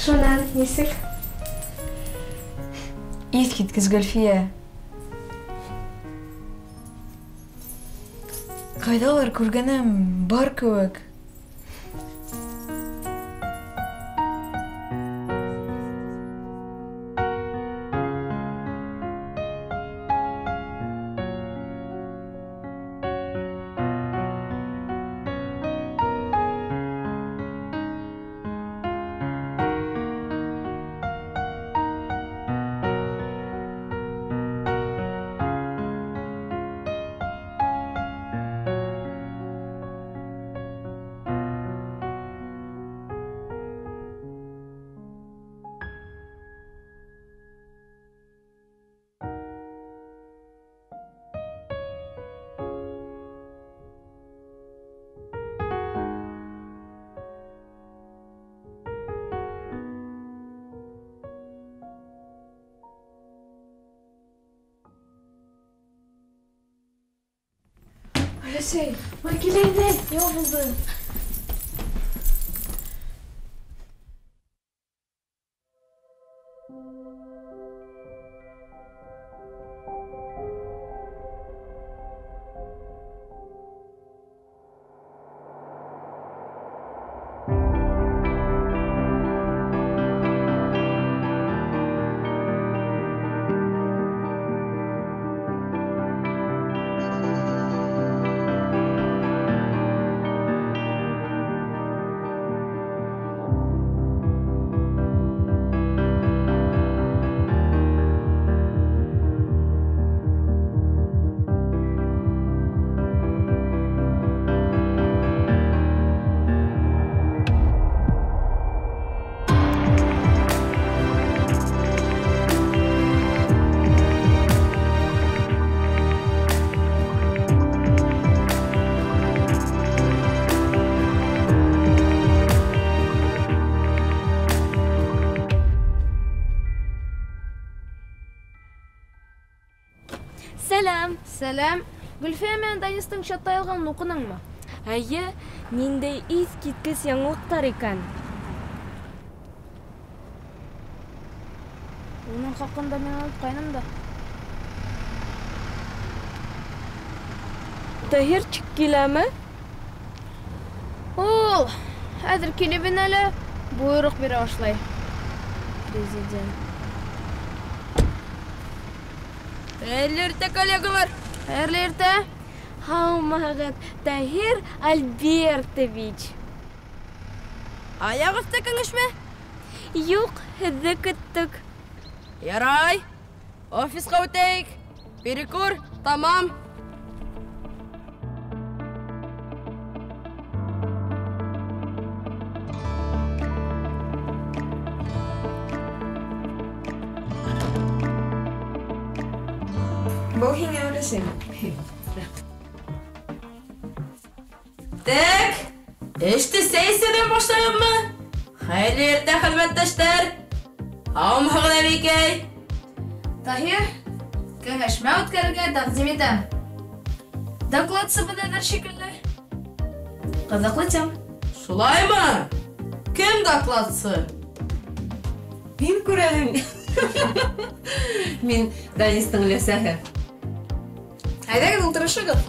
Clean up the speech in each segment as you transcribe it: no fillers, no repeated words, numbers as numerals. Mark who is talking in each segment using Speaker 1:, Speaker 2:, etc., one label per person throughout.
Speaker 1: Шунан нисек?
Speaker 2: Иҫ киткес, Гөлфиә. Ҡайҙалыр күргәнем бар кеүек.
Speaker 1: Өләсәй, Вәкилә инәй, нимә булды?
Speaker 3: Сәләм.
Speaker 1: Сәләм. Гөлфиә менән Данистың чатта яҙғанын уҡыныңмы?
Speaker 3: Эйе, ниндәй иҫ киткес яңылыҡтар икән.
Speaker 1: Уның хаҡында мин онотҡайным да.
Speaker 3: Таһирчик киләме?
Speaker 1: Ул хәҙер килеп инә лә бойороҡ бирә башлай. Президент.
Speaker 4: Хәйерле иртә, коллегалар!
Speaker 1: Хәйерле иртә!
Speaker 3: Һаумыһығыҙ, Таһир Альбертович!
Speaker 4: Аяҡ өҫтө кәңәшмә?
Speaker 3: Юҡ, һеҙҙе көттөк.
Speaker 4: Ярай, офисҡа үтәйек. Перекур, тамам.
Speaker 2: Был һиңә, өләсәй.
Speaker 4: Так, эште сәй эсеүҙән башлайбыҙмы? Хәйерле иртә, хеҙмәттәштәр! Һаумыһығыҙ, әбейкәй!
Speaker 1: Таһир, кәңәшмә үткәрергә тәҡдим итәм. Докладсыбыҙ әҙер шикелле. Ҡыҙыҡлы тема.
Speaker 4: Шулаймы? Кем докладсы?
Speaker 5: Мин күрәһең. Мин Данистың өләсәһе.
Speaker 2: Әйҙәгеҙ, ултырышығыҙ.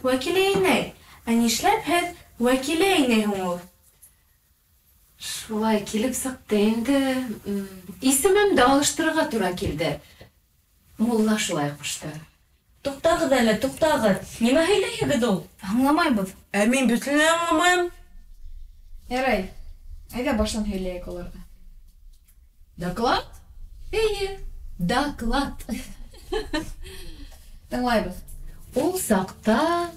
Speaker 3: Вәкилә инәй, ә нишләп һеҙ Вәкилә инәй һуң ул?
Speaker 5: Шулай килеп сыҡты инде. Исемемде алыштырырға тура килде. Мулла шулай ҡушты.
Speaker 3: Туҡтағыҙ әле, туҡтағыҙ. Нимә һөйләйһегеҙ ул?
Speaker 1: Аңламайбыҙ.
Speaker 4: Ә мин бөтөнләй аңламайым.
Speaker 2: Ярай, әйҙә баштан һөйләйек уларҙы.
Speaker 4: Доклад?
Speaker 5: Эйе, доклад.
Speaker 2: Тыңлайбыҙ.
Speaker 5: Ул саҡта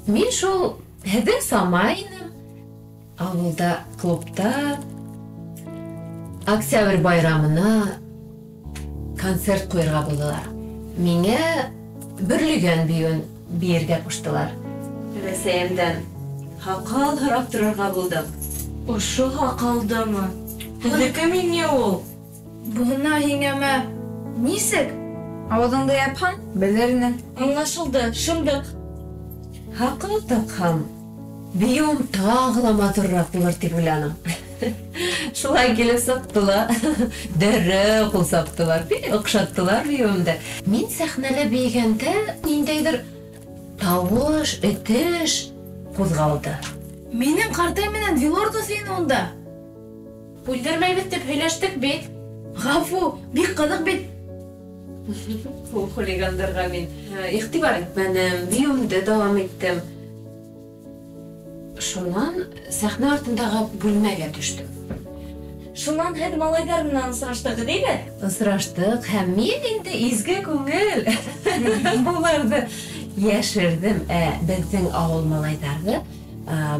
Speaker 5: мин шул һеҙҙең сама инем. Ауылда клубта Октябрь байрамына концерт ҡуйырға булдылар. Миңә Бөрлөгән бейеүен бейергә ҡуштылар. Өләсәйемдән һаҡал һорап торорға булдым.
Speaker 3: Ошо һаҡалдымы? Һеҙҙеке ни ул?
Speaker 1: Бына һиңәмә. Нисек?
Speaker 2: Ауыҙыңды япһаң, белер инең.
Speaker 3: Аңлашылды, шымдыҡ.
Speaker 5: Һаҡал таҡһам, бейеүем тағы ла матурыраҡ булыр тип уйланым. Шулай килеп сыҡты ла. Дәррәү ҡул саптылар, бик оҡшаттылар бейеүемде. Мин сәхнәлә бейегәндә ниндәйҙер тауыш, этеш ҡуҙғалды.
Speaker 3: Минең ҡартай менән Вилор дуҫ ине унда. Бүлдермәйбеҙ тип һөйләштек бит. Ғәфү, бик ҡыҙыҡ бит.
Speaker 5: Ул хулигандарға мин иғтибар итмәнем, бейеүемде дауам иттем. Шунан сәхнә артындағы бүлмәгә төштөм.
Speaker 3: Шунан һеҙ малайҙар менән осраштығыҙ, әйбәт?
Speaker 5: Осраштыҡ, һәм мин инде изге күңел. Уларҙы йәшерҙем. Ә беҙҙең ауыл малайҙарҙы,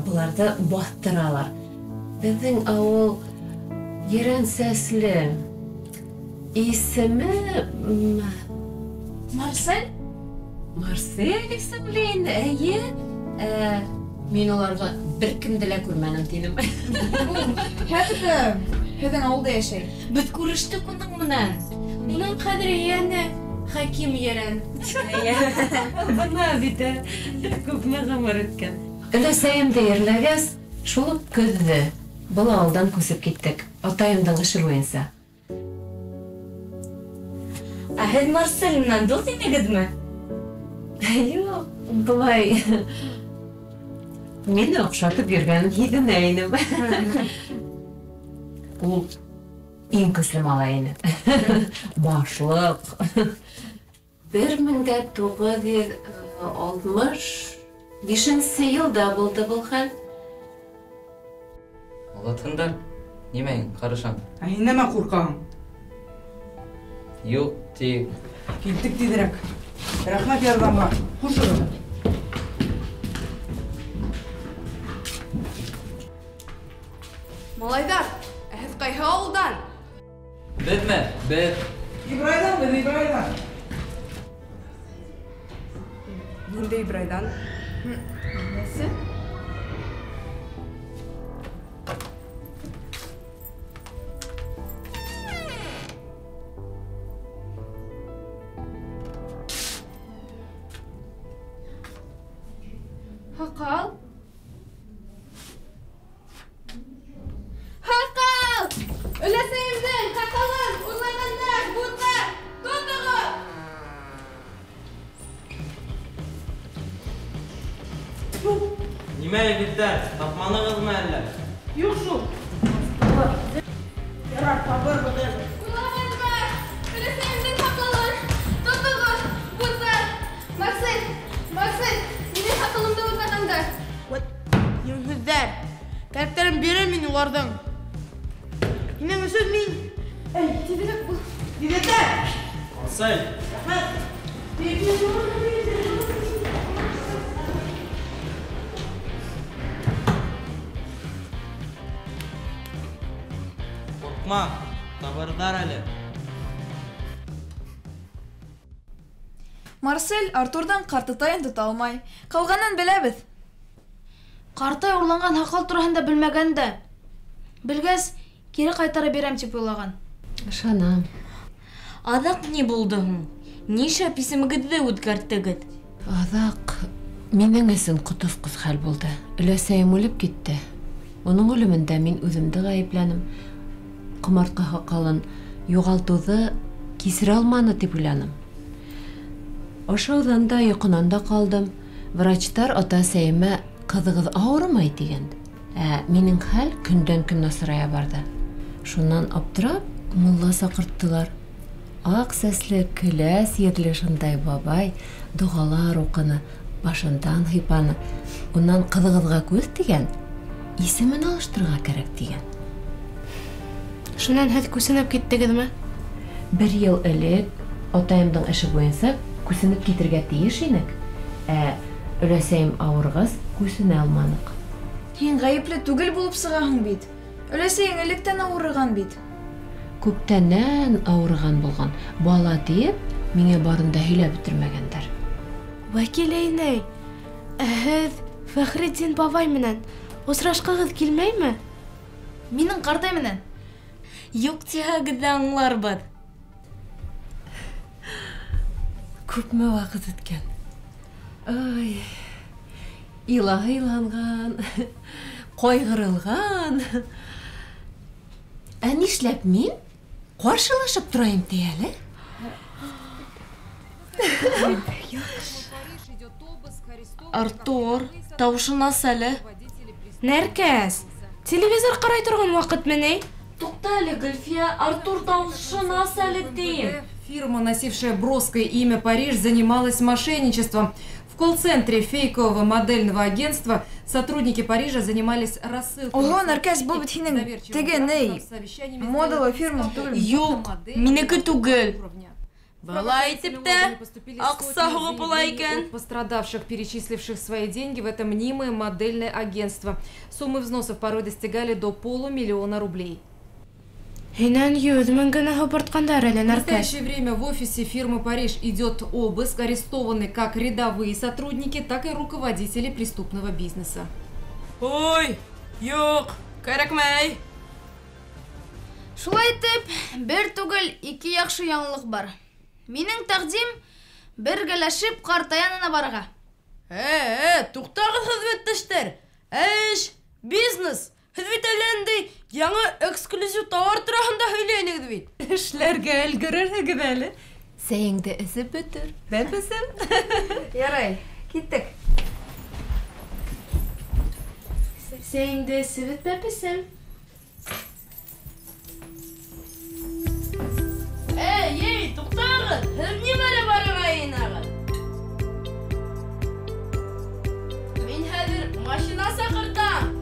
Speaker 5: быларҙы баҫтыралар. Беҙҙең ауыл ерән сәсле. Исеме
Speaker 1: Марсель?
Speaker 5: Марсель исемле инде, эйе. Мин уларға бер кемде лә күрмәнем тинем.
Speaker 2: Хәҙер ҙә һеҙҙең ауылда йәшәй.
Speaker 3: Беҙ күрештек уның менән. Уның хәҙер ейәне Хәким ерән.
Speaker 5: Бына бит, күпме ғүмер үткән. Өләсәйемде ерләгәс, шул уҡ көҙҙө был ауылдан күсеп киттек, атайымдың эше буйынса.
Speaker 3: Ә һеҙ Марсель менән дуҫ инегеҙме?
Speaker 5: Юҡ, былай мине оҡшатып йөрөгәнен һиҙенә инем. Ул иң көслө малай ине. Башлыҡ. 1965 йылда булды был хәл.
Speaker 6: Олатһындар, нимә һин ҡарышаң?
Speaker 7: Ә һин нәмә ҡурҡаһың?
Speaker 6: Юҡ, тик...
Speaker 7: Киттек тиҙерәк. Рәхмәт ярҙамға. Хушығыҙ.
Speaker 1: Малайҙар, ә һеҙ ҡайһы ауылдан?
Speaker 6: Беҙме? Беҙ.
Speaker 7: Ибрайҙан, беҙ Ибрайҙан.
Speaker 8: Ниндәй Ибрайҙан?
Speaker 2: Нәсе?
Speaker 1: Һаҡал? Һаҡал! Өләсәйемдең һаҡалын урлағандар, буҙҙар! Тотоғоҙ!
Speaker 6: Нимә, егеттәр, тапманығыҙмы әллә?
Speaker 7: Юҡ шул. Ярар, табырбыҙ әле.
Speaker 1: Урлағандар! Өләсәйемдең һаҡалын! Тотоғоҙ! Буҙҙар! Марсель! Марсель! Минең һаҡалымды урлағандар!
Speaker 4: Йүнһеҙҙәр! Кәрәктәрен бирәм мин уларҙың.
Speaker 7: Һинең өсөн мин.
Speaker 1: Эй, тиҙерәк бул.
Speaker 7: Егеттәр!
Speaker 6: Марсель!
Speaker 7: Рәхмәт!
Speaker 6: Ҡурҡма, табырҙар әле.
Speaker 2: Марсель Артурҙың ҡартатайын тота алмай. Ҡалғанын беләбеҙ.
Speaker 1: Ҡартай урланған һаҡал тураһында белмәгән дә. Белгәс, кире ҡайтарып бирәм тип уйлаған.
Speaker 5: Ышанам.
Speaker 3: Аҙаҡ ни булды һуң? Нишләп исемегеҙҙе үҙгәрттегеҙ?
Speaker 5: Аҙаҡ минең өсөн ҡотосҡос хәл булды. Өләсәйем үлеп китте. Уның үлемендә мин үҙемде ғәйепләнем. Ҡомартҡы һаҡалын юғалтыуҙы кисерә алманы тип уйланым. Ашауҙан да, йоҡонан да ҡалдым. Врачтар ата-әсәйемә ҡыҙығыҙ ауырымай тигән. Ә минең хәл көндән-көн насарая барҙы. Шунан аптырап, мулла саҡырттылар. Аҡ сәсле, көләс йөҙлө шундай бабай доғалар уҡыны, башындан һыйпаны. Унан ҡыҙығыҙға күҙ тигән, исемен алыштырырға кәрәк тигән.
Speaker 3: Шунан һеҙ күсенеп киттегеҙме?
Speaker 5: Бер йыл элек атайымдың эше буйынса күсенеп китергә тейеш инек. Ә өләсәйем ауырғас күсенә алманыҡ.
Speaker 2: Һин ғәйепле түгел булып сығаһың бит. Өләсәйең электән ауырыған бит.
Speaker 5: Күптәнән ауырыған булған. Бала тиеп, миңә барын да һөйләп бөтөрмәгәндәр.
Speaker 3: Вәкилә инәй, ә һеҙ Фәхретдин бабай менән осрашҡығыҙ килмәйме?
Speaker 2: Минең ҡартай менән.
Speaker 3: Юҡ тиһәгеҙ ҙә аңларбыҙ.
Speaker 5: Күпме ваҡыт үткән. Ай, илаһыйланған, ҡайғырылған. Ә нишләп мин ҡаршылашып торайым ти әле?
Speaker 4: Артур, тауышын ас әле.
Speaker 3: Нәркәс, телевизор ҡарай торған ваҡытмы ни?
Speaker 4: Туҡта әле, Гөлфиә, Артур тауышын ас әле тием.
Speaker 8: Фирма, носившая броское имя Париж, занималась мошенничеством. В колл-центре фейкового модельного агентства сотрудники Парижа занимались рассылкой.
Speaker 2: Ого, Нәркәс, был бит һинең теге ни? Модалы фирма түгел.
Speaker 4: Юҡ, минеке түгел. Былай итеп тә аҡса һуғып була икән.
Speaker 8: Пострадавших, перечисливших свои деньги в это мнимое модельное агентство. Суммы взносов порой достигали до 500 000 рублей.
Speaker 3: Һинән 100 000 генә һыпыртҡандар әле,
Speaker 8: В
Speaker 3: Нәркәс.
Speaker 8: настоящее время в офисе фирмы «Париж» идет обыск. Арестованы как рядовые сотрудники, так и руководители преступного бизнеса.
Speaker 4: Ой, юҡ, кәрәкмәй.
Speaker 1: Шулай итеп, бер түгел, ике яҡшы яңылыҡ бар. Минең тәҡдим бергәләшеп ҡартай янына барырға.
Speaker 4: Туҡтағыҙ, хеҙмәттәштәр. Эш, бизнес. Һеҙ бит әллә ниндәй яңы эксклюзив тауар тураһында һөйләйһегеҙ бит.
Speaker 5: Эшләргә өлгөрөрһөгөҙ әле. Сәйеңде эсеп бөтөр, бәпесем.
Speaker 2: Ярай, киттек.
Speaker 3: Сәйеңде эсеп бөт, бәпесем.
Speaker 4: Эй, эй, туҡтағыҙ! Һеҙ нимәлә барырға йыйынаһығыҙ? Мин хәҙер машина саҡыртам.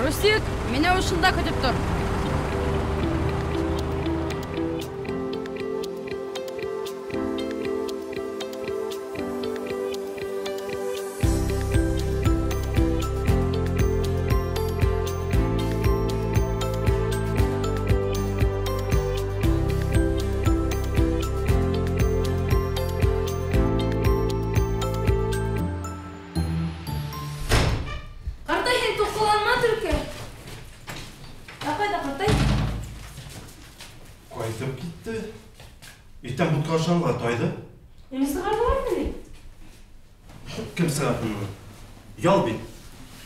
Speaker 4: Русик, мине ошонда көтөп тор. Ҡартай, һин туҡыланма төлкө. Ҡайҙа ҡартай?
Speaker 9: Ҡайтып китте. Иртән бутҡа ашанға тайҙы.
Speaker 3: Уны сығарҙылармы ни?
Speaker 9: Кем сығарҙы уны? Ял бит.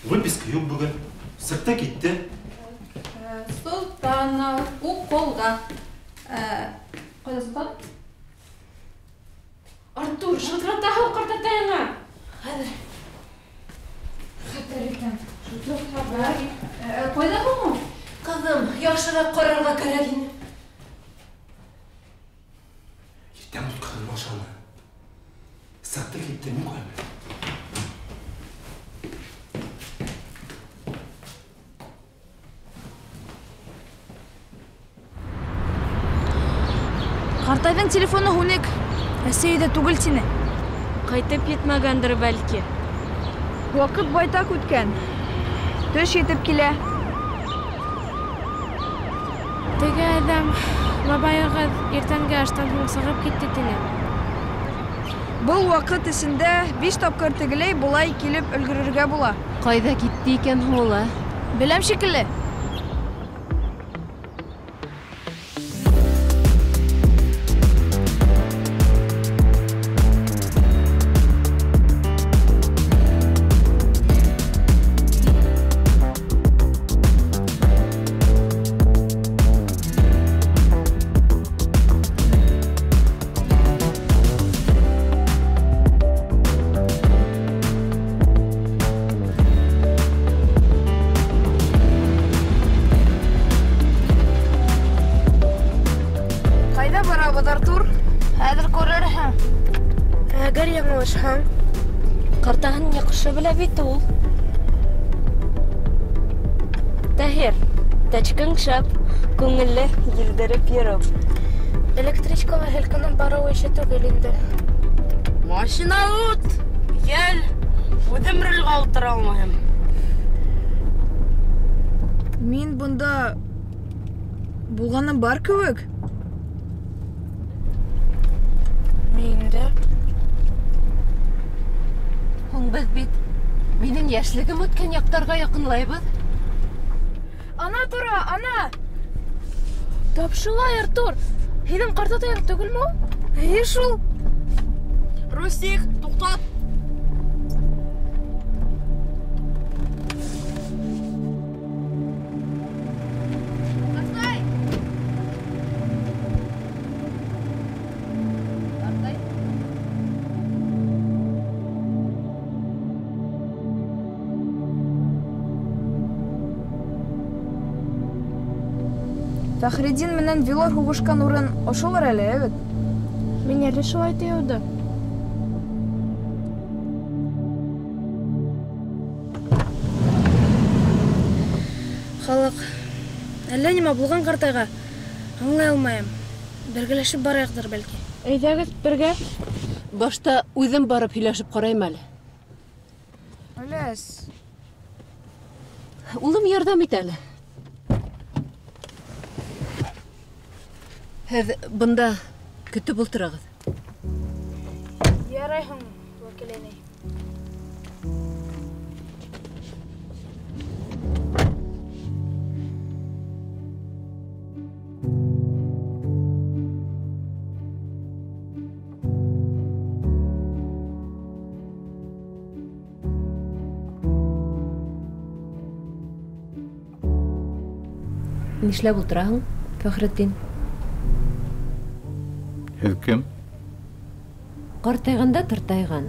Speaker 9: Выписка юҡ бөгөн. Сыҡты китте.
Speaker 2: Солтанов, уколға. Ҡайҙа Солтан?
Speaker 3: Артур, шылтыратаһың ҡартатайыңа.
Speaker 2: Хәҙер. Хәтәр икән. Ҡайҙа һуң ул?
Speaker 5: Ҡыҙым, яҡшыраҡ ҡарарға кәрәк ине.
Speaker 9: Иртән бутҡаны ашаны. Сыҡты китте, мин ҡуям.
Speaker 1: Ҡартайҙың телефоны һүнек. Әсәй өйҙә түгел тине.
Speaker 4: Ҡайтып етмәгәндер бәлки.
Speaker 2: Ваҡыт байтаҡ үткән. Төш етеп килә.
Speaker 3: Теге әҙәм, бабайығыҙ иртәнге аштан һуң сығып китте тине.
Speaker 2: Был ваҡыт эсендә 5 тапҡыр тегеләй былай килеп өлгөрөргә була.
Speaker 5: Ҡайҙа китте икән һуң ул, ә?
Speaker 1: Беләм шикелле.
Speaker 2: Ҡайҙа барабыҙ, Артур?
Speaker 1: Хәҙер күрерһең.
Speaker 3: Әгәр яңылышһаң, ҡартаһын яҡшы белә бит ул. Таһир, тачкаң шәп, күңелле елдереп йөрөү.
Speaker 1: Электричкала һелкенеп барыу ише түгел инде.
Speaker 4: Машина ут, йәл, үҙем рулгә ултыра алмайым.
Speaker 2: Мин бында булғаным бар кеүек.
Speaker 1: Мин дә.
Speaker 5: Һуң беҙ бит минең йәшлегем үткән яҡтарға яҡынлайбыҙ.
Speaker 1: Ана тора, ана! Тап шулай, Артур. Һинең ҡартатайың түгелме ул?
Speaker 2: Эйе шул.
Speaker 4: Рустик, туҡтат.
Speaker 1: Ҡартай!
Speaker 5: Ҡартай.
Speaker 2: Фәхретдин менән Вилор һуғышҡан урын ошолар әле, әбет?
Speaker 1: Мин әле шулай тойолдо. Халыҡ, әллә нимә булған ҡартайға, аңлай алмайым. Бергәләшеп барайыҡтыр бәлки. Әйҙәгеҙ бергә.
Speaker 5: Башта үҙем барып һөйләшеп ҡарайым әле.
Speaker 2: Өләс.
Speaker 5: Улым, ярҙам ит әле. Һеҙ бында көтөп ултырығыҙ.
Speaker 1: Ярай һуң, вәкил инәй.
Speaker 5: Нишләп ултыраһың, Фәхретдин?
Speaker 10: Һеҙ кем?
Speaker 5: Ҡартайғанда тыртайған.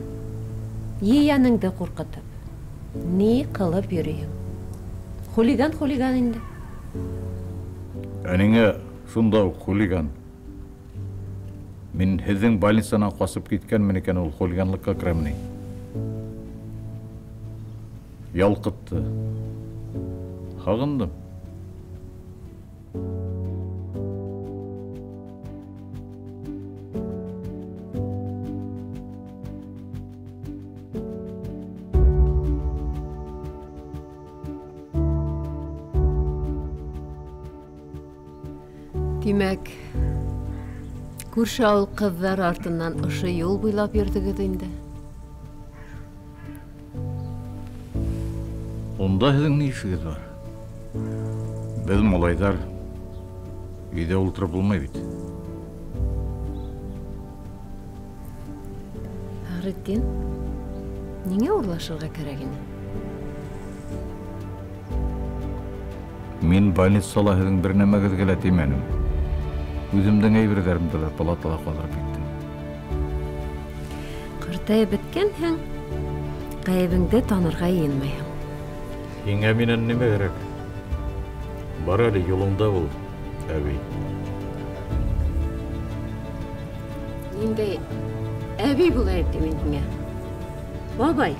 Speaker 5: Ейәнеңде ҡурҡытып. Ни ҡылып йөрөйһөң? Хулиган хулиган инде.
Speaker 10: Ә ниңә шунда уҡ хулиган? Мин һеҙҙең больницанан ҡасып киткәнмен икән, ул хулиганлыҡҡа керәме ни? Ялҡытты. Һағындым.
Speaker 5: Тимәк, күрше ауыл ҡыҙҙары артынан ошо юл буйлап йөрҙөгөҙ инде.
Speaker 10: Унда һеҙҙең ни эшегеҙ бар? Беҙ малайҙар өйҙә ултырып булмай бит.
Speaker 5: Фәхретдин, ниңә урлашырға кәрәк ине?
Speaker 10: Мин больницала һеҙҙең бер нәмәгеҙгә лә теймәнем. Үҙемдең әйберҙәремде лә палатала ҡалдырып киттем.
Speaker 5: Ҡартайып бөткәнһең, ғәйебеңде танырға йыйынмайһың.
Speaker 10: Һиңә минән нимә кәрәк? Бар әле юлыңда бул, әбей.
Speaker 5: Ниндәй әбей булайым ти мин һиңә? Бабай.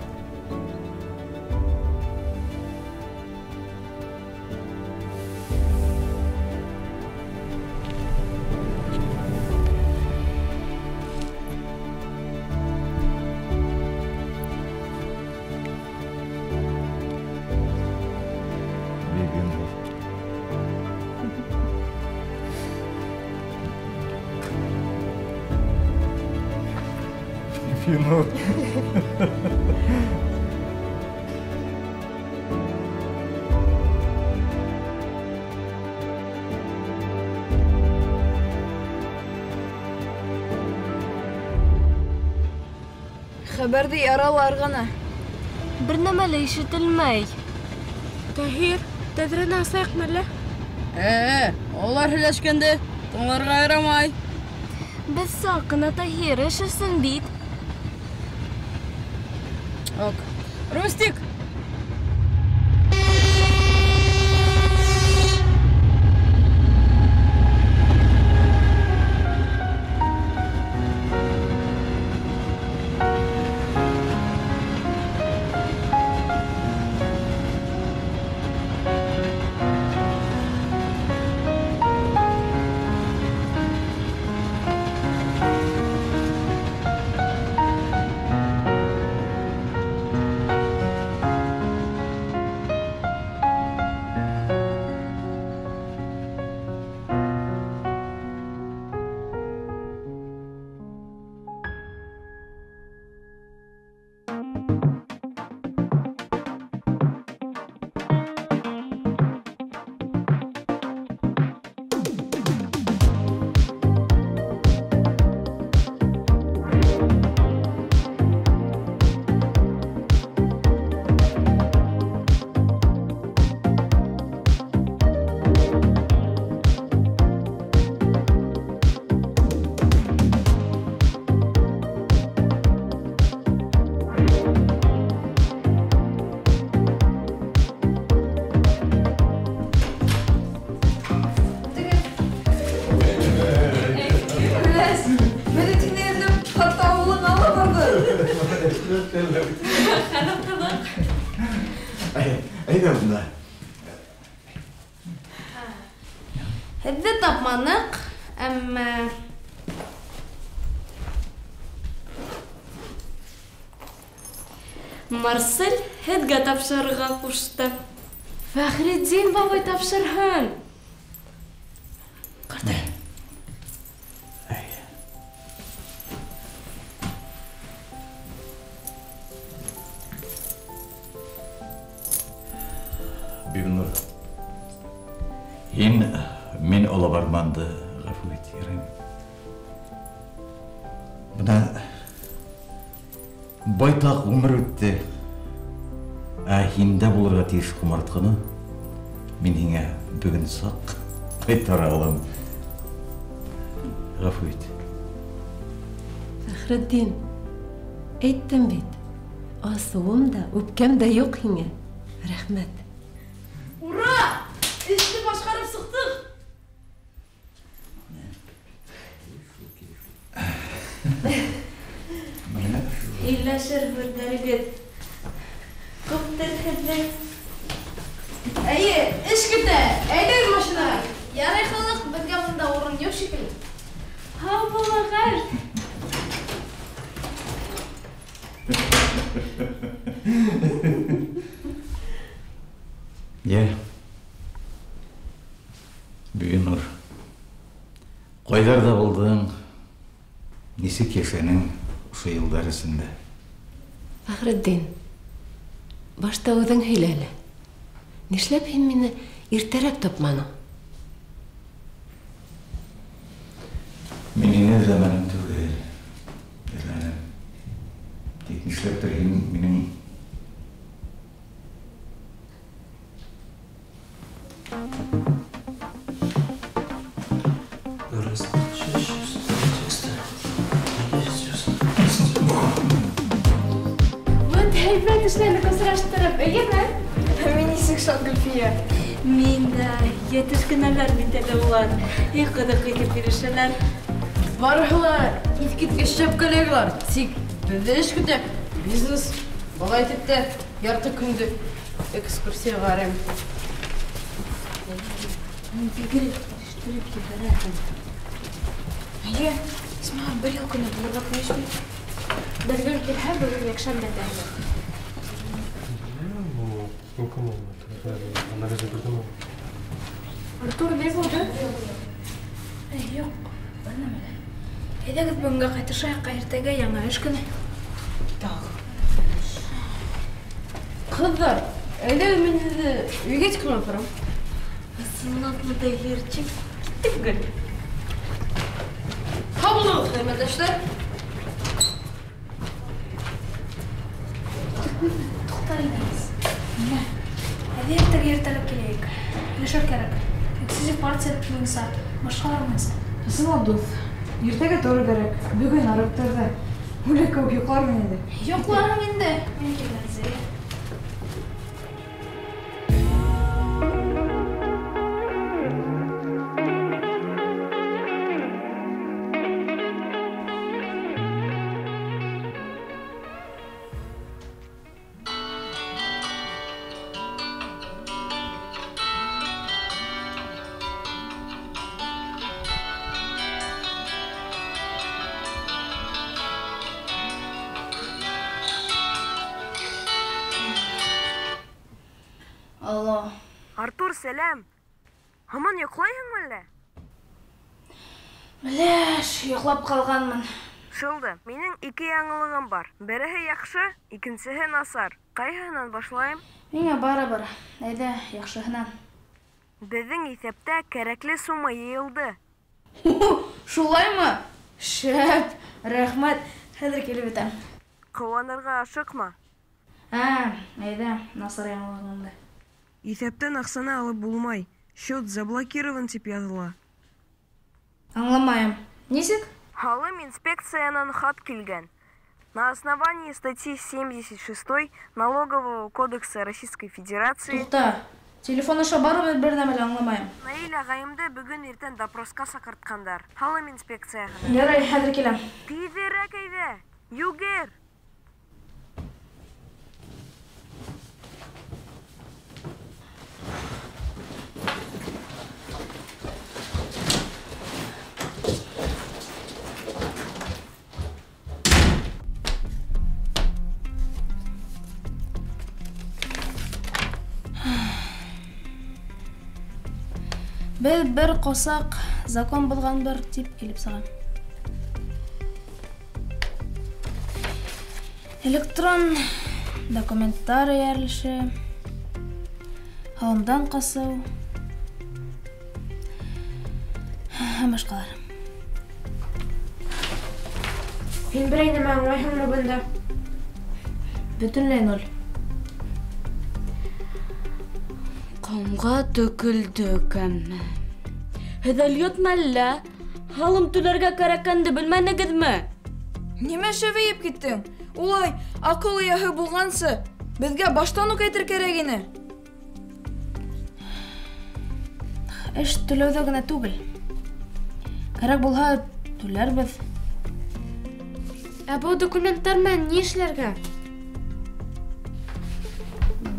Speaker 10: Финал.
Speaker 2: Хәбәрҙе яралар ғына.
Speaker 3: Бер нәмә лә ишетелмәй.
Speaker 1: Таһир, тәҙрәне асайыҡмы әллә?
Speaker 4: Улар һөйләшкәнде тыңларға ярамай.
Speaker 3: Беҙ саҡ ҡына Таһир, өшөрсөң бит.
Speaker 4: Ок. Рустик!
Speaker 5: Хәлем ҡыҙыҡ.
Speaker 10: Әйҙә бында.
Speaker 1: Һеҙҙе тапманыҡ, әммә
Speaker 11: Марсель һеҙгә тапшырырға ҡушты.
Speaker 3: Фәхретдин бабай тапшырһын.
Speaker 1: Ҡартай.
Speaker 10: Бибинур, һин мин оло барманды ғәфү ит, яраймы? Бына байтаҡ ғүмер үтте. Ә һиндә булырға тейеш ҡомартҡыны мин һиңә бөгөн саҡ ҡайтара алам. Ғәфү ит.
Speaker 5: Фәхретдин, әйттем бит, асыуым да, үпкәм дә юҡ һиңә. Рәхмәт.
Speaker 4: Ура! Эште башҡарып сыҡтыҡ.
Speaker 11: Һөйләшер һүҙҙәрегеҙ күптер һеҙҙең.
Speaker 4: Эйе, эш көтә. Әйҙәгеҙ машинаға.
Speaker 1: Ярай, халыҡ, беҙгә бында урын юҡ шикелле.
Speaker 11: Һау булығыҙ.
Speaker 10: Йә, Бибинур, ҡайҙарҙа булдың, нисек йәшәнең ошо йылдар эсендә?
Speaker 5: Фәхретдин, башта үҙең һөйлә әле. Нишләп һин мине иртәрәк тапманың?
Speaker 10: Мин һине эҙләмәнем түгел, эҙләнем. Тик нишләптер һин минең
Speaker 3: Вот һәйбәт эшләнек осраштырып, эйеме?
Speaker 2: Мин нисек шат, Гөлфиә.
Speaker 11: Мин дә йәтеш кенәләр бит әле улар. И ҡыҙыҡ итеп бирешәләр.
Speaker 4: Барыһы ла иҫ киткес шәп коллегалар. Тик беҙҙе эш көтә. Бизнес. Былай итеп тә ярты көндө экскурсияға барам.
Speaker 1: Бигерәк килештереп ебәрәһең. Эйе, исмаһам, бер ял көнө булырға тейеш бит. Бер көн килһә, бөгөн йәкшәмбе тә әле. Артур, ни булды? Юҡ, бер нәмә лә. Әйҙәгеҙ бөгөнгә ҡайтышайыҡ, иртәгә яңы эш көнө.
Speaker 4: Ҡыҙҙар, әйҙәгеҙ мин һеҙҙе өйгә тиклем апарам.
Speaker 11: Ысынлапмы, Таһирчик? Киттек, Гөл.
Speaker 4: Һау булығыҙ, хеҙмәттәштәр.
Speaker 1: Туҡтар инегеҙ. Нимә? Әйҙә иртәгә иртәрәк киләйек. Һөйләшер кәрәк. Эксклюзив партия буйынса, башҡалар буйынса.
Speaker 2: Ысынлап, дуҫ, иртәгә торор кәрәк. Бөгөн арып торҙо. Үле кеүек йоҡлармын инде.
Speaker 1: Йоҡларһың инде. Мин килгән Зәйә. Алло.
Speaker 7: Артур, сәләм. Һаман йоҡлайһыңмы әллә?
Speaker 1: Беләш, йоҡлап ҡалғанмын.
Speaker 7: Шылды, минең ике яңылығым бар. Береһе яҡшы, икенсеһе насар. Ҡайһыһынан башлайым?
Speaker 1: Миңә барыбер. Әйҙә, яҡшыһынан.
Speaker 7: Беҙҙең иҫәптә кәрәкле сумма йыйылды.
Speaker 1: Шулаймы? Шәп, рәхмәт. Хәҙер килеп етәм.
Speaker 7: Ҡыуанырға ашыҡма.
Speaker 1: Әйҙә, насар яңылығыңды.
Speaker 7: Иҫәптән аҡсаны алып булмай. Счет заблокирован тип яҙыла.
Speaker 1: Аңламайым. Нисек?
Speaker 7: Һалым инспекциянан хат килгән. На основании статьи 76 Налогового кодекса Российской Федерации...
Speaker 1: Туҡта, телефон аша барыбер бер нәмә лә аңламайым.
Speaker 7: Наил ағайымды бөгөн иртән допросҡа саҡыртҡандар. Һалым инспекцияһына.
Speaker 1: Ярай, хәҙер киләм.
Speaker 7: Тиҙерәк әйҙә, йүгер!
Speaker 3: Беҙ бер ҡосаҡ закон боҙғанбыҙ тип килеп сыға. Электрон документтар эйәрелеше, һалымдан ҡасыу һәм башҡалар.
Speaker 1: Һин берәй нәмә аңлайһыңмы бында?
Speaker 3: Бөтөнләй ноль.
Speaker 11: Ҡомға төкөлдөк әммә. Һеҙ әле йотма әллә? Һалым түләргә кәрәккәнде белмәнегеҙме?
Speaker 2: Нимә шәбәйеп киттең? Улай аҡыл эйәһе булғансы, беҙгә баштан уҡ әйтер кәрәк ине.
Speaker 3: Эш түләүҙә генә түгел. Кәрәк булһа, түләрбеҙ.
Speaker 1: Ә был документтар менән ни эшләргә?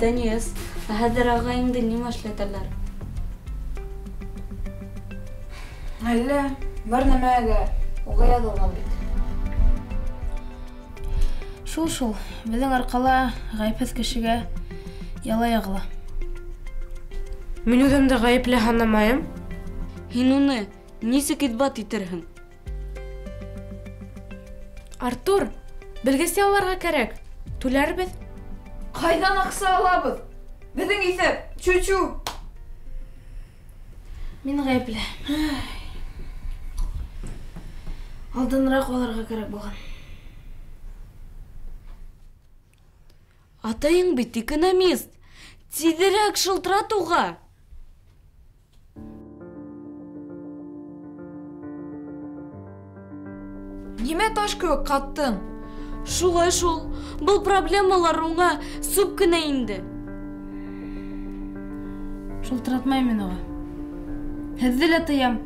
Speaker 11: Данис, ә хәҙер ағайыңды нимә эшләтәләр?
Speaker 2: Әллә, бар нәмәгә уға яҙылған бит.
Speaker 3: Шул-шул, беҙҙең арҡала ғәйепһеҙ кешегә яла яғыла.
Speaker 1: Мин үҙемде ғәйепле һанамайым.
Speaker 11: Һин уны нисек иҫбат итерһең?
Speaker 1: Артур, белгес ялларға кәрәк. Түләрбеҙ.
Speaker 2: Ҡайҙан аҡса алабыҙ? Беҙҙең иҫәп, чү-чү.
Speaker 3: Мин ғәйепле. Алдыныраҡ алырға кәрәк булған.
Speaker 11: Атайың бит экономист. Тиҙерәк шылтырат уға.
Speaker 2: Нимә таш кеүек ҡаттың?
Speaker 11: Шулай шул. Был проблемалар уңа сүп кенә инде.
Speaker 3: Шылтыратмайым мин уға. Һеҙҙе лә тыям.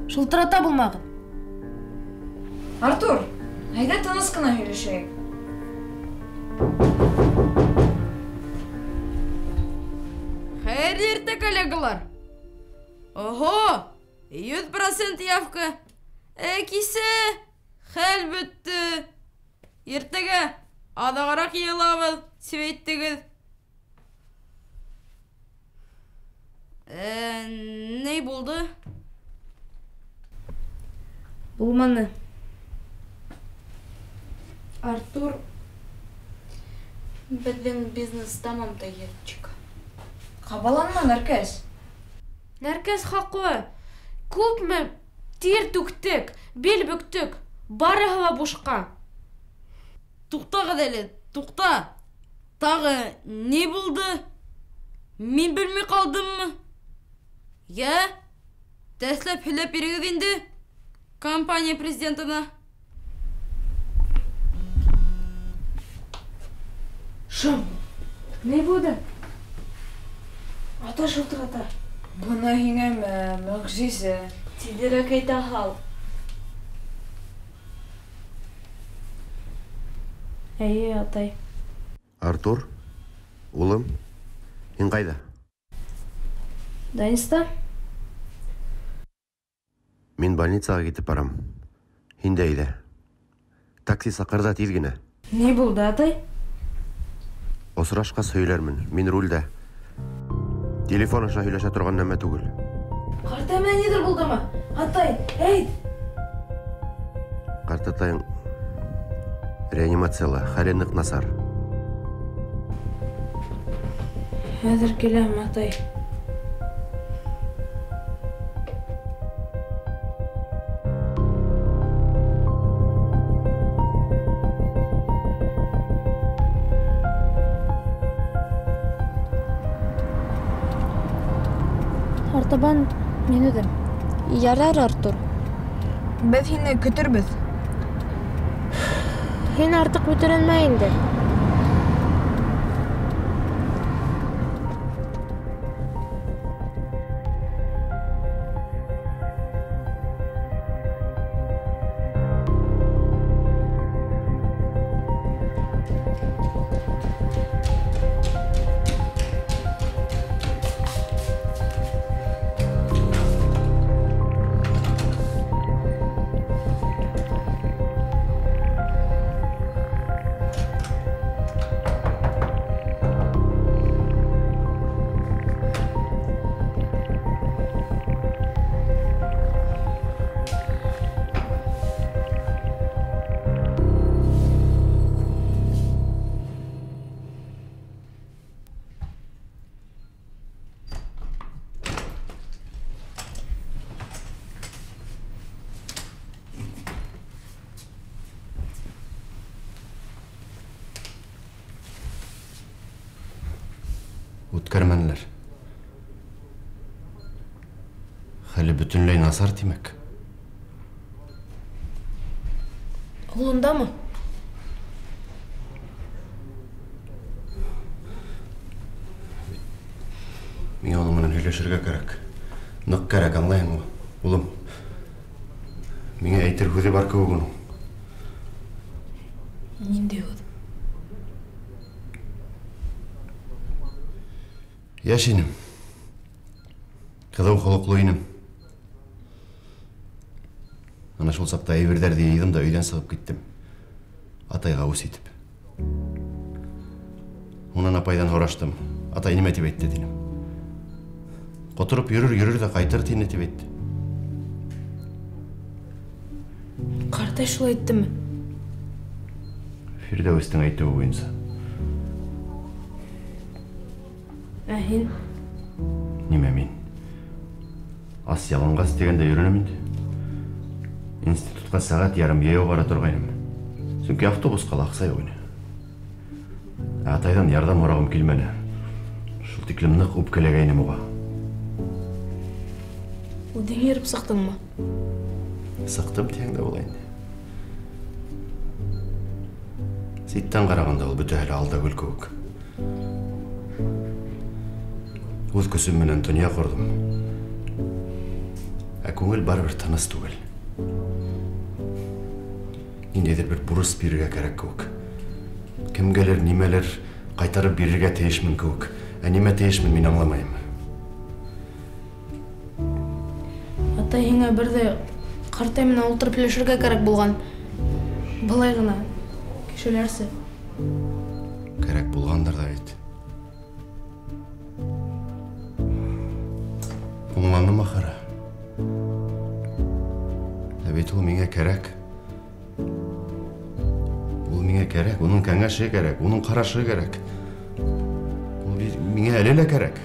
Speaker 3: Шылтырата булмағыҙ.
Speaker 2: Артур, әйҙә тыныс ҡына һөйләшәйек.
Speaker 4: Хәйерле иртә, коллегалар. Ого, 100% явка. Кисә хәл бөттө. Иртәгә аҙағыраҡ йыйылабыҙ, тип әйттегеҙ. Ни булды?
Speaker 3: Булманы. Артур,
Speaker 11: беҙҙең бизнес тамам таятчик.
Speaker 2: Ҡабаланма, Нәркәс.
Speaker 1: Нәркәс хаҡлы. Күпме тир түктек, бил бөктөк, барыһы ла бушҡа.
Speaker 4: Туҡтағыҙ әле, туҡта. Тағы ни булды? Мин белмәй ҡалдыммы? Йә, тәсләп һөйләп бирегеҙ инде компания президентына.
Speaker 1: Шым, ни булды?
Speaker 2: Ата шылтырата. Бына һиңә мөғжизә.
Speaker 11: Тиҙерәк әйтә һал.
Speaker 3: Эйе, атай.
Speaker 12: Артур, улым, һин ҡайҙа?
Speaker 3: Даниста.
Speaker 12: Мин больницаға китеп барам. Һин дә әйҙә. Такси саҡыр ҙа тиҙ генә.
Speaker 3: Ни булды, атай?
Speaker 12: Осрашҡас һөйләрмен. Мин рулдә. Телефон аша һөйләшә торған нәмә түгел.
Speaker 3: Ҡартай менән ниҙер булдымы? Атай, әйт!
Speaker 12: Ҡартатайың реанимацияла, хәле ныҡ насар.
Speaker 3: Хәҙер киләм, атай. Артабан мин үҙем.
Speaker 11: Ярар, Артур.
Speaker 2: Беҙ һине көтөрбөҙ.
Speaker 1: Һин артыҡ бөтөрөнмә инде.
Speaker 12: Үткәрмәнеләр. Хәле бөтөнләй насар, тимәк.
Speaker 3: Ул ундамы?
Speaker 12: Миңә уның менән һөйләшергә кәрәк. Ныҡ кәрәк, аңлайһыңмы, улым? Миңә әйтер һүҙе бар кеүек уның.
Speaker 3: Ниндәй һүҙ?
Speaker 12: Йәш инем. Ҡыҙыу холоҡло инем. Ана шул саҡта әйберҙәрҙе йыйҙым да өйҙән сығып киттем. Атайға үс итеп. Унан апайҙан һораштым. Атай нимә тип әйтте, тинем. Ҡотороп йөрөр, йөрөр ҙә ҡайтыр тине, тип әйтте.
Speaker 3: Ҡартай шулай әйттеме?
Speaker 12: Фирҙәүестең әйтеүе буйынса.
Speaker 3: Ә һин?
Speaker 12: Нимә мин? Ас яланғас тигәндә йөрөнөм инде. Институтҡа сәғәт ярым йәйәү бара торғайным. Сөнки автобусҡа ла аҡса юҡ ине. Ә атайҙан ярҙам һорағым килмәне. Шул тиклем ныҡ үпкәләгәйнем уға.
Speaker 3: Үҙең йөрөп сыҡтыңмы?
Speaker 12: Сыҡтым тиһәң дә була инде. Ситтән ҡарағанда ул бөтәһе лә алда гөл кеүек. Үҙ көсөм менән донъя ҡорҙом. Ә күңел барыбер тыныс түгел. Ниндәйҙер бер бурыс бирергә кәрәк кеүек. Кемгәлер, нимәлер ҡайтарып бирергә тейешмен кеүек. Ә нимә тейешмен, мин аңламайым.
Speaker 3: Атай, һиңә бер ҙә ҡартай менән ултырып һөйләшергә кәрәк булған. Былай ғына, кешеләрсә.
Speaker 12: Кәрәк булғандыр ҙа бит. Аңланым ахыры. Ә бит ул миңә кәрәк. Ул миңә кәрәк, уның кәңәше кәрәк, уның ҡарашы кәрәк. Ул миңә әле лә кәрәк.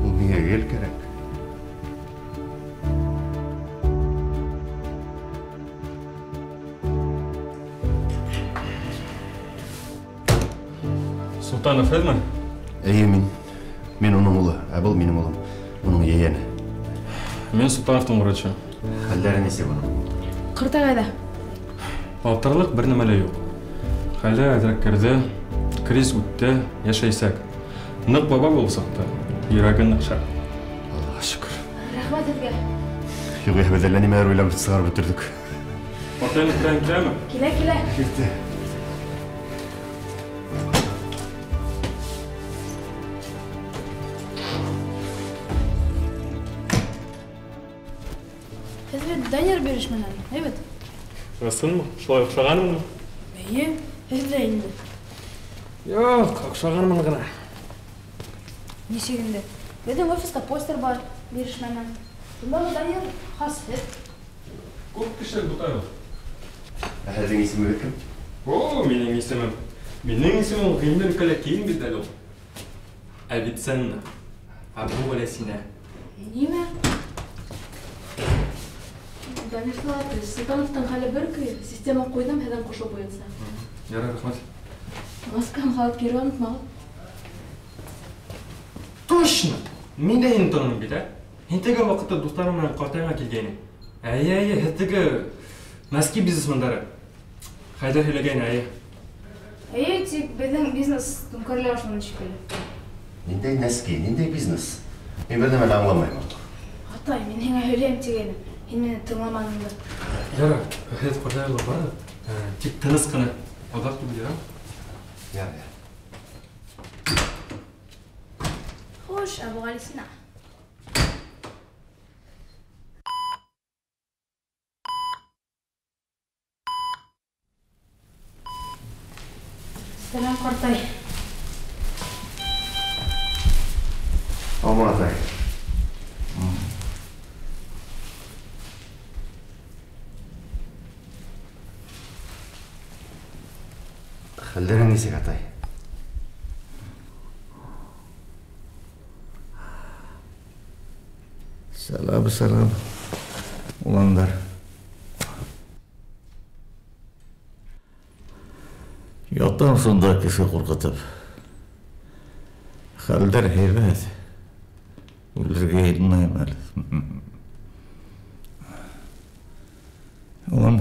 Speaker 12: Ул миңә гел кәрәк.
Speaker 9: Султанов һеҙме?
Speaker 12: Эйе, мин. Мин уның улы, ә был минең улым. Уның ейәне.
Speaker 9: Мин Султановтың врачы.
Speaker 12: Хәлдәре нисек уның?
Speaker 3: Ҡартай ҡайҙа?
Speaker 9: Аптырарлыҡ бер нәмә лә юҡ. Хәле әҙерәк керҙе, криз үтте, йәшәйсәк. Ныҡ баба булып сыҡты, йөрәге ныҡ шәп.
Speaker 12: Аллаға шөкөр.
Speaker 3: Рәхмәт һеҙгә.
Speaker 12: Юҡ, беҙ әллә нимәләр уйлап сығарып бөтөрҙөк.
Speaker 9: Атайың белән киләме?
Speaker 3: Килә, килә.
Speaker 12: Килде.
Speaker 3: Һеҙ бит Данир бирешмәнән, әйбәт?
Speaker 9: Ысынмы? Шулай оҡшағанмынмы?
Speaker 3: Эйе, һеҙ ҙә инде.
Speaker 9: Юҡ, оҡшағанмын ғына.
Speaker 3: Нисек инде? Беҙҙең офиста постер бар бирешмәнән. Ундағы Данир хас һеҙ.
Speaker 9: Күп кеше бутайбыҙ.
Speaker 12: Ә һеҙҙең исемегеҙ кем?
Speaker 9: О, минең исемем. Минең исемем ғилме өлкәлә киң бит әле ул. Авиценна. Әбүғәлисина.
Speaker 3: Нимә? Данир Салатович, Султановтың хәле бер көй, система ҡуйҙым һеҙҙең ҡушыу буйынса.
Speaker 9: Ярай, рәхмәт.
Speaker 3: Маскаһын һалып кире онотмағыҙ.
Speaker 9: Точно! Мин дә һине таныйым бит, ә? Һин теге ваҡытта дуҫтарың менән ҡартайыңа килгәйнең. Әйе, әйе, һеҙ теге носки бизнесмендары. Хәйҙә һөйләгәйне, әйе.
Speaker 1: Эйе, тик беҙҙең бизнес түңкәрелә башланы шикелле.
Speaker 12: Ниндәй носки, ниндәй бизнес? Мин бер нәмә лә аңламайым, Артур.
Speaker 1: Атай, мин һиңә һөйләйем тигәйнем. Һин мине тыңламаның да.
Speaker 9: Ярар, һеҙ ҡартайырға барығыҙ. Тик тыныс ҡына. Оҙаҡ түгел, ярар?
Speaker 12: Ярар.
Speaker 1: Хуш, Әбүғәлисина.
Speaker 3: Сәләм, ҡартай.
Speaker 12: Һаумы, атай. Хәлдәрең нисек, атай?
Speaker 10: Сәләм, сәләм, уландар. Ятам шунда кеше ҡурҡытып. Хәлдәр һәйбәт. Үлергә йыйынмайым әле. Улым,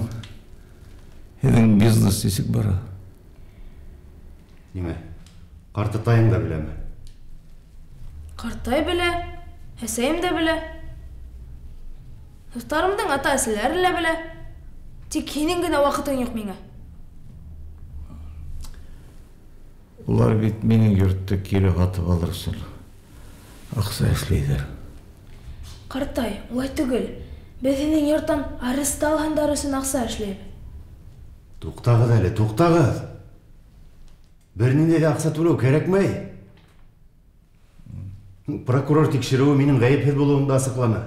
Speaker 10: һеҙҙең бизнес нисек бара?
Speaker 12: Нимә? Ҡартатайың да беләме?
Speaker 3: Ҡартай белә, әсәйем дә белә. Дуҫтарымдың ата-әсәләре лә белә. Тик һинең генә ваҡытың юҡ миңә.
Speaker 10: Улар бит минең йортто кире һатып алыр өсөн аҡса эшләйҙәр.
Speaker 3: Ҡартай, улай түгел. Беҙ һинең йорттан арест алһындар өсөн аҡса эшләйбеҙ.
Speaker 12: Туҡтағыҙ әле, туҡтағыҙ. Бер ниндәй ҙә аҡса түләү кәрәкмәй. Прокурор тикшереүе минең ғәйепһеҙ булыуымды асыҡланы.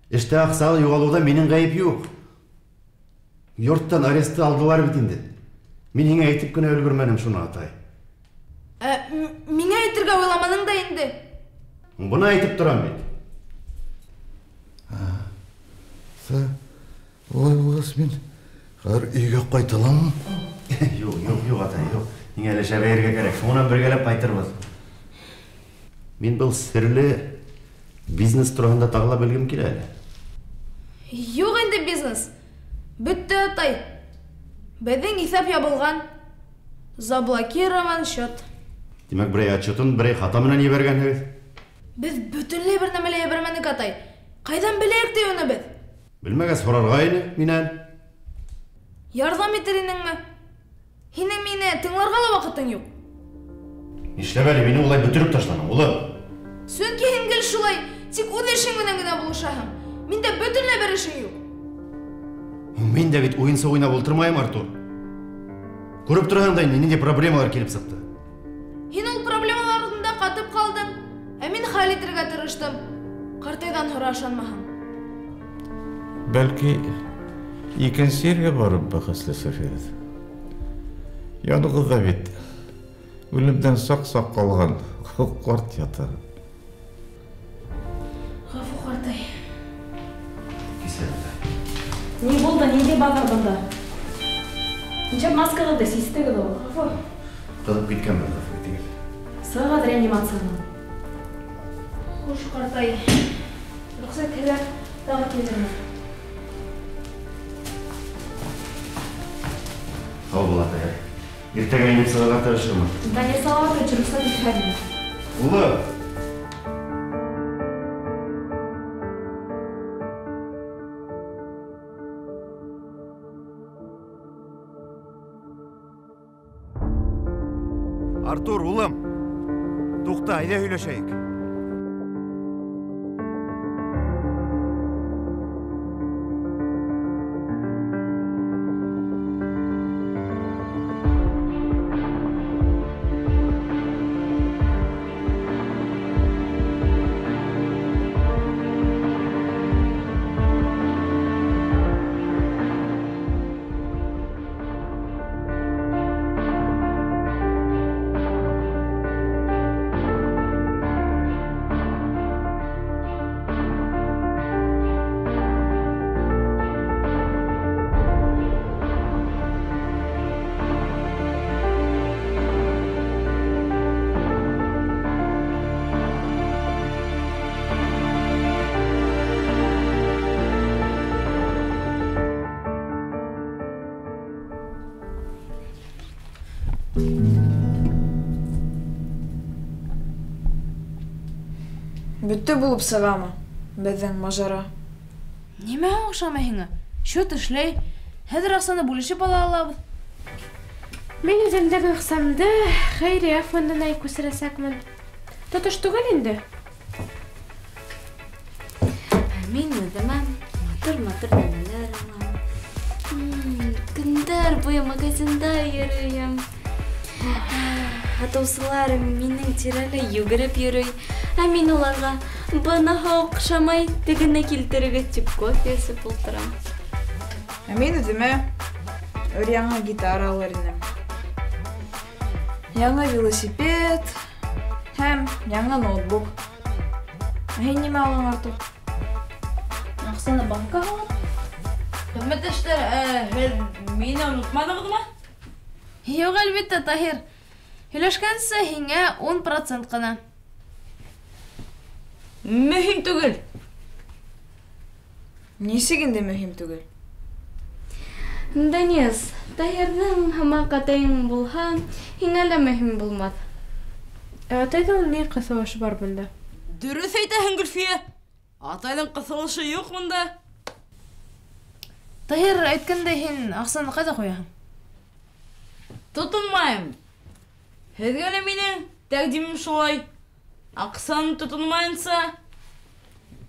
Speaker 12: Эштә аҡса юғалыуҙа минең ғәйеп юҡ. Йорттан аресты алдылар бит инде. Мин һиңә әйтеп кенә өлгөрмәнем шуны, атай.
Speaker 3: Миңә әйтергә уйламаның да инде.
Speaker 12: Бына әйтеп торам бит.
Speaker 10: Улай булғас мин хәҙер өйгә ҡайта аламмы?
Speaker 12: Юҡ, юҡ, юҡ, атай, юҡ. Һиңә әле шәбәйергә кәрәк. Шунан бергәләп ҡайтырбыҙ. Мин был серле бизнес тураһында тағы ла белгем килә әле.
Speaker 3: Юҡ инде бизнес. Бөттө, атай. Беҙҙең иҫәп ябылған. Заблокирован счет.
Speaker 12: Тимәк, берәй отчетын берәй хата менән ебәргәнһегеҙ.
Speaker 3: Беҙ бөтөнләй бер нәмә лә ебәрмәнек, атай. Ҡайҙан беләйек ти уны беҙ?
Speaker 12: Белмәгәс һорарға ине минән.
Speaker 3: Ярҙам итер инеңме? Һинең мине тыңларға ла ваҡытың юҡ.
Speaker 12: Нишләп әле мине улай бөтөрөп ташланың, улым?
Speaker 3: Сөнки һин гел шулай, тик үҙ эшең менән генә булышаһың. Миндә бөтөнләй бер эшең юҡ.
Speaker 12: Мин дә бит уйынса уйнап ултырмайым, Артур. Күреп тораһың да инде, ниндәй проблемалар килеп сыҡты.
Speaker 3: Һин ул проблемалар алдында ҡатып ҡалдың, ә мин хәл итергә тырыштым. Ҡартайҙан һора ышанмаһаң.
Speaker 10: Бәлки икенсе ергә барып бәхәсләшербеҙ. Янығыҙҙа бит үлемдән саҡ-саҡ ҡалған ҡарт ята.
Speaker 3: Ғәфү, ҡартай.
Speaker 12: Кисер, атай.
Speaker 11: Ни булды, ниндәй баҙар бында? Нисә маскағыҙҙы систегеҙ ул?
Speaker 3: Ғәфү.
Speaker 12: Ҡыҙып киткәнмен, ғәфү итегеҙ.
Speaker 11: Сығығыҙ реанимациянан.
Speaker 3: Хуш, ҡартай. Рөхсәт итһәләр, тағы килермен.
Speaker 12: Һау бул, атай. Иртәгә инеп сығырға тырышырмын.
Speaker 1: Данил Салаватович, рөхсәт итһәгеҙ.
Speaker 12: Улым! Артур, улым! Туҡта, әйҙә һөйләшәйек.
Speaker 2: Бөттө булып сығамы беҙҙең мажара?
Speaker 3: Нимә оҡшамай һиңә? Счет эшләй. Хәҙер аҡсаны бүлешеп ала алабыҙ.
Speaker 1: Мин үҙемдең аҡсамды хәйриә фондына күсерәсәкмен. Тотош түгел инде.
Speaker 11: Мин үҙемә матур-матур нәмәләр алам. Көндәр буйы магазинда йөрөйөм. Һатыусылар минең тирәлә йүгереп йөрөй. Ә мин уларға быныһы оҡшамай, тегене килтерегеҙ тип кофе эсеп ултырам.
Speaker 2: Ә мин үҙемә өр-яңы гитара алыр инем. Яңы велосипед һәм яңы ноутбук. Ә һин нимә алың, Артур?
Speaker 3: Аҡсаны банкка һалам.
Speaker 4: Хеҙмәттәштәр, һеҙ мине онотманығыҙмы?
Speaker 3: Юҡ, әлбиттә, Таһир. Һөйләшкәнсә һиңә 10% ҡына.
Speaker 4: Мөһим түгел.
Speaker 2: Нисек инде мөһим түгел?
Speaker 11: Данис, Таһирҙың һымаҡ атайың булһа, һиңә лә мөһим булмаҫ.
Speaker 1: Ә атайҙың ни ҡыҫылышы бар бында?
Speaker 4: Дөрөҫ әйтәһең, Гөлфиә. Атайҙың ҡыҫылышы юҡ бында.
Speaker 3: Таһир, әйткәндәй, һин аҡсаны ҡайҙа ҡуяһың?
Speaker 4: Тотонмайым. Һеҙгә лә минең тәҡдимем шулай. Аҡсаны тотонмайынса,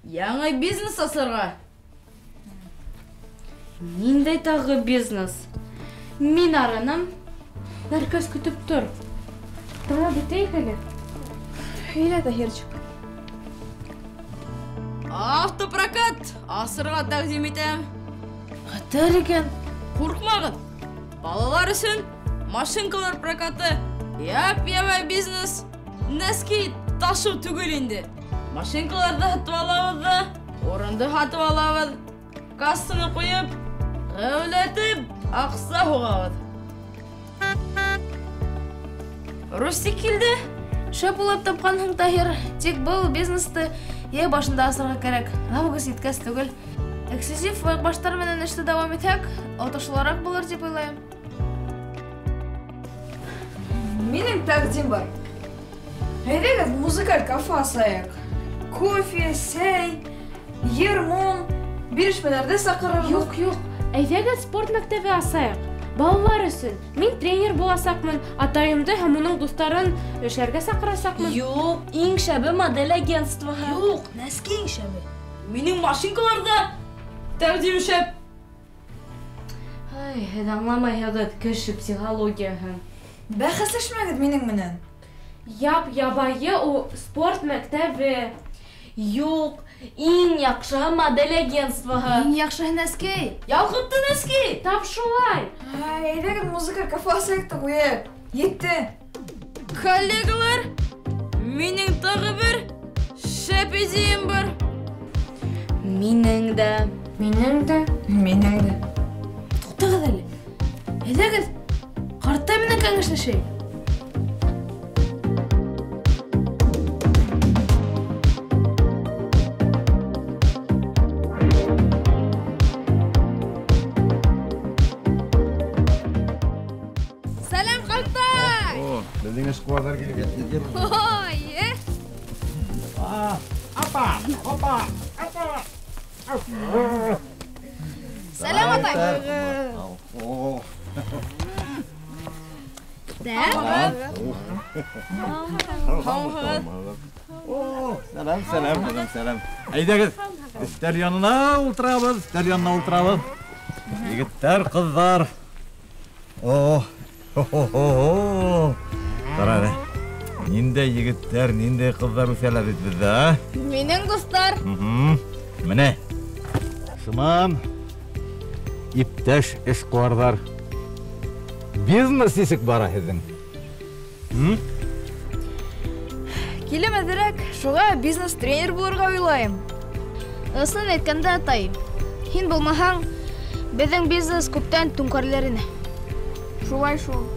Speaker 4: яңы бизнес асырға.
Speaker 11: Ниндәй тағы бизнес? Мин арыным.
Speaker 1: Нәркәс, көтөп тор. Тыңлап бөтәйек әле.
Speaker 2: Һөйлә, Таһирчик.
Speaker 4: Автопрокат асырға тәҡдим итәм.
Speaker 3: Хәтәр икән.
Speaker 4: Ҡурҡмағыҙ. Балалар өсөн машинкалар прокаты. Яп-яңы бизнес. Нәски ташыу түгел инде. Машинкаларҙы һатып алабыҙ ҙа, урынды һатып алабыҙ. Кассаны ҡуйып, ғәүләтеп аҡса һуғабыҙ. Рустик килде.
Speaker 3: Шәп уйлап тапҡанһың, Таһир. Тик был бизнесты йәй башында асырға кәрәк. Август еткәс түгел. Эксклюзив ваҡбаштар менән эште дауам итһәк, отошлыраҡ булыр тип уйлайым.
Speaker 2: Минең тәҡдим бар. Әйҙәгеҙ музыкаль кафе асайыҡ. Кофе, сәй, йыр-моң, бирешмәләрҙе саҡырырбыҙ.
Speaker 1: Юҡ, юҡ. Әйҙәгеҙ спорт мәктәбе асайыҡ. Балалар өсөн. Мин тренер буласаҡмын, атайымды һәм уның дуҫтарын эшләргә саҡырасаҡмын.
Speaker 11: Юҡ, иң шәбе модель агентствоһы.
Speaker 3: Юҡ, нәски иң шәбе.
Speaker 4: Минең машинкаларҙа тәҡдим шәп.
Speaker 11: Ай, һеҙ аңламайһығыҙ кеше психологияһын.
Speaker 2: Бәхәсләшмәгеҙ минең менән.
Speaker 1: Яп-ябайы ул спорт мәктәбе.
Speaker 11: Юҡ, иң яҡшыһы модель агентствоһы.
Speaker 3: Иң яҡшыһы нәскәй.
Speaker 4: Ялҡытты нәскәй.
Speaker 1: Тап шулай.
Speaker 2: Ай, әйҙәгеҙ музыка кафе асайыҡ та ҡуйыҡ. Етте.
Speaker 4: Коллегалар, минең тағы бер шәп идеям бар.
Speaker 11: Минең дә.
Speaker 1: Минең дә.
Speaker 2: Минең дә.
Speaker 3: Туҡтағыҙ әле. Әйҙәгеҙ, ҡартай менән кәңәшләшәйек.
Speaker 4: Сәләм, ҡартай!
Speaker 10: О, беҙҙең эшҡыуарҙар килеп етте.
Speaker 1: Ой,
Speaker 10: Апа, опа, апа.
Speaker 3: Сәләм, атай!
Speaker 10: О. О, сәләм, сәләм, сәләм, сәләм. Әйҙәгеҙ, өҫтәл янына ултырабыҙ, өҫтәл янына ултырабыҙ. Егеттәр, ҡыҙҙар. О, хо-хо-хо. Ҡара әле. Ниндәй егеттәр, ниндәй ҡыҙҙар үҫәләр бит беҙҙә, а?
Speaker 3: Минең дуҫтар.
Speaker 10: Менә. Шыман, иптәш эшҡыуарҙар. Бизнес нисек бара һеҙҙең?
Speaker 2: Килем әҙерәк, шуға бизнес-тренер булырға уйлайым.
Speaker 3: Ысын әйткәндә, атай, һин булмаһаң, беҙҙең бизнес күптән түңкәрелер ине.
Speaker 2: Шулай шул.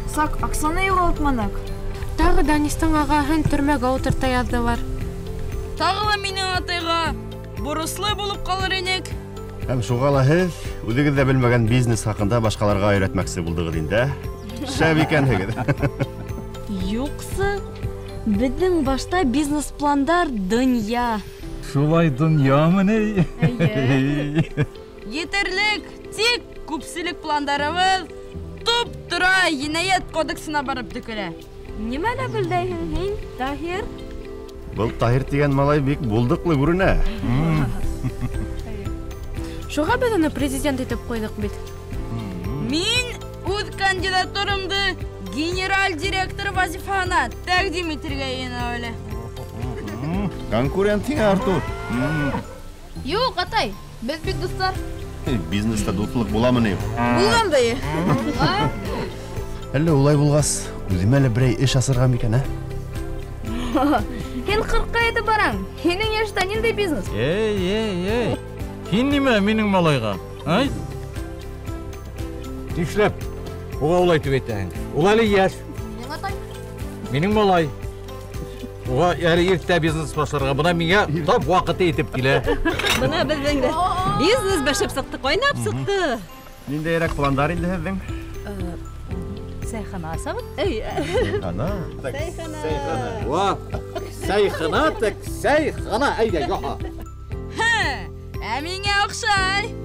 Speaker 2: Саҡ аҡсаны юғалтманыҡ.
Speaker 1: Тағы Данистың ағаһын төрмәгә ултырта яҙҙылар.
Speaker 4: Тағы ла минең атайға бурыслы булып ҡалыр инек.
Speaker 12: Һәм шуға ла һеҙ үҙегеҙ ҙә белмәгән бизнес хаҡында башҡаларға өйрәтмәксе булдығыҙ инде, ә? Шәп икәнһегеҙ.
Speaker 11: Юҡсы, беҙҙең башта бизнес-пландар донъя.
Speaker 10: Шулай донъямы ни?
Speaker 4: Етерлек, тик күпселек пландарыбыҙ туп-тура енәйәт кодексына барып төкөлә.
Speaker 11: Нимәлә белдәйһең һин, Таһир?
Speaker 12: Был Таһир тигән малай бик булдыҡлы күренә.
Speaker 1: Шуға беҙ уны президент итеп ҡуйҙыҡ бит.
Speaker 4: Мин үҙ кандидатурамды генераль директор вазифаһына тәҡдим итергә йыйынам әле.
Speaker 12: Конкурент һиңә, Артур.
Speaker 3: Юҡ, атай, беҙ бик дуҫтар.
Speaker 12: Бизнеста дуҫлыҡ буламы ни?
Speaker 2: Булған да.
Speaker 12: Әллә улай булғас, үҙемә лә берәй эш асырға микән, ә?
Speaker 3: Һин 40-ҡа етеп бараң. Һинең йәштә ниндәй бизнес?
Speaker 10: Эй, эй, эй. Һин нимә минең малайға? Ай? Нишләп уға улай тип әйтәһең? Ул әле йәш.
Speaker 3: Минең атай.
Speaker 10: Минең малай. Уға әле иртә бизнес башларға. Бына миңә тап ваҡыты етеп килә.
Speaker 13: Бына беҙҙең дә бизнес бәшеп сыҡты, ҡайнап сыҡты.
Speaker 12: Ниндәйерәк пландар инде һеҙҙең?
Speaker 13: Сәйхана асабыҙ. Эй.
Speaker 12: Сәйхана.
Speaker 13: Сәйхана.
Speaker 10: Ва. Сәйхана тек сәйхана. Әйҙә, яһа.
Speaker 2: Ә миңә оҡшай.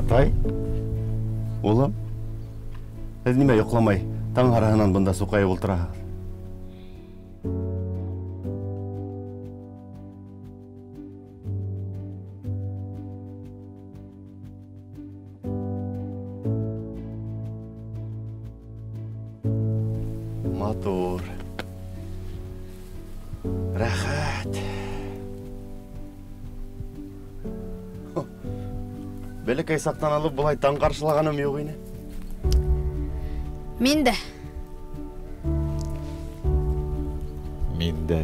Speaker 12: Атай, улым, һеҙ нимә йоҡламай таң һараһынан бында суҡайып ултыраһығыҙ? Матур, рәхәт. Бәләкәй саҡтан алып былай таң ҡаршылағаным юҡ ине.
Speaker 3: Мин дә.
Speaker 10: Мин дә.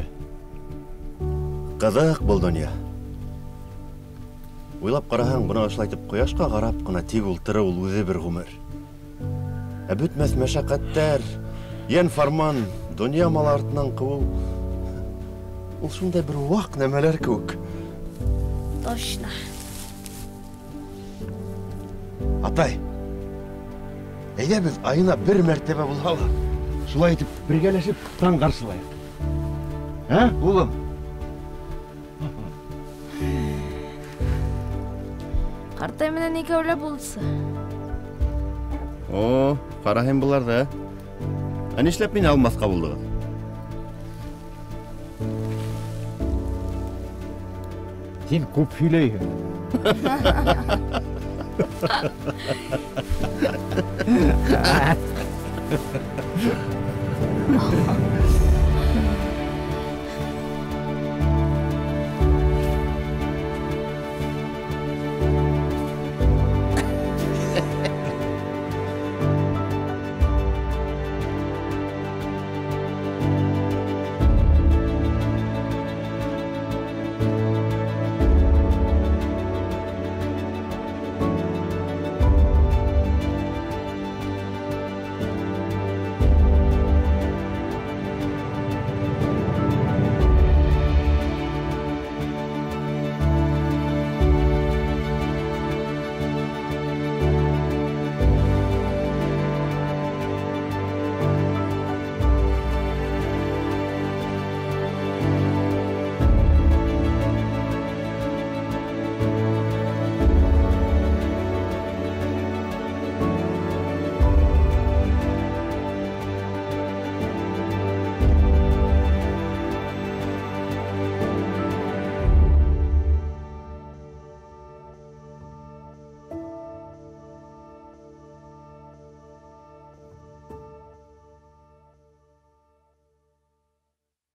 Speaker 12: Ҡыҙыҡ был донъя. Уйлап ҡараһаң, бына ошолайтып ҡояшҡа ҡарап ҡына тик ултырыу ул үҙе бер ғүмер. Ә бөтмәҫ мәшәҡәттәр, йән фарман, донъя малы артынан ҡыуыу. Ул шундай бер ваҡ нәмәләр кеүек.
Speaker 3: Точно.
Speaker 12: Атай, әйҙә беҙ айына бер мәртәбә булһа ла, шулай итеп бергәләшеп таң ҡаршылайыҡ. Ә, улым?
Speaker 3: Ҡартай менән икәүләп булсы.
Speaker 12: О, ҡара һин быларҙы. Ә нишләп мине алмаҫҡа булдығыҙ?
Speaker 10: Һин күп һөйләйһең.